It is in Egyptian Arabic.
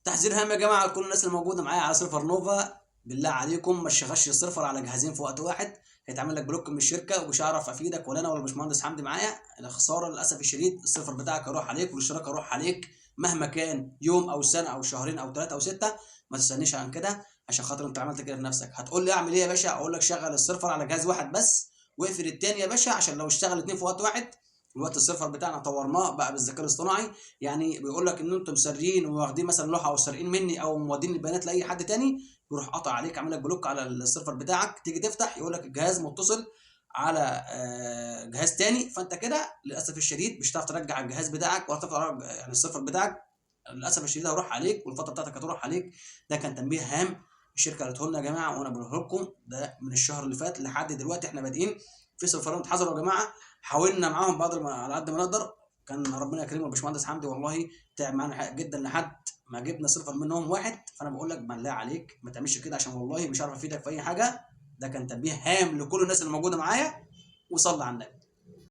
تحذير هام يا جماعة لكل الناس اللي موجودة معايا على server نوفا، بالله عليكم ما تشغلش ال server على جهازين في وقت واحد، هيتعمل لك block من الشركة ومش هعرف افيدك ولا انا ولا الباشمهندس حمدي معايا. الخسارة للاسف الشديد، ال server بتاعك هيروح عليك والاشتراك هيروح عليك مهما كان، يوم او سنة او شهرين او 3 او 6، ما تستنيش عن كده عشان خاطر انت عملت كده في نفسك. هتقول لي اعمل ايه يا باشا؟ اقول لك شغل ال server على جهاز واحد بس واقفل التاني يا باشا، عشان لو اشتغل اتنين في وقت واحد. الوقت ال server بتاعنا طورناه بقى بالذكاء الاصطناعي، يعني بيقول لك ان انتم سارقين وواخدين مثلا لوحة او سارقين مني او مودين البيانات لاي حد تاني، يروح قطع عليك عامل لك block على ال server بتاعك. تيجي تفتح يقول لك الجهاز متصل على جهاز تاني، فانت كده للاسف الشديد مش هتعرف ترجع الجهاز بتاعك ولا هتعرف ترجع يعني ال server بتاعك، للاسف الشديد هيروح عليك والفترة بتاعتك هتروح عليك. ده كان تنبيه هام الشركة قالته لنا يا جماعة، وانا بقوله لكم ده من الشهر اللي فات لحد دلوقتي احنا بادئين في سيرفرات اتحذروا يا جماعة. حاولنا معاهم بقدر ما على قد ما نقدر، كان ربنا يكرمه الباشمهندس حمدي والله تعب معانا جدا لحد ما جبنا server منهم واحد. فانا بقول لك بالله عليك ما تعملش كده عشان والله مش عارف افيدك في اي حاجة. ده كان تنبيه هام لكل الناس اللي موجودة معايا، وصلى على النبي.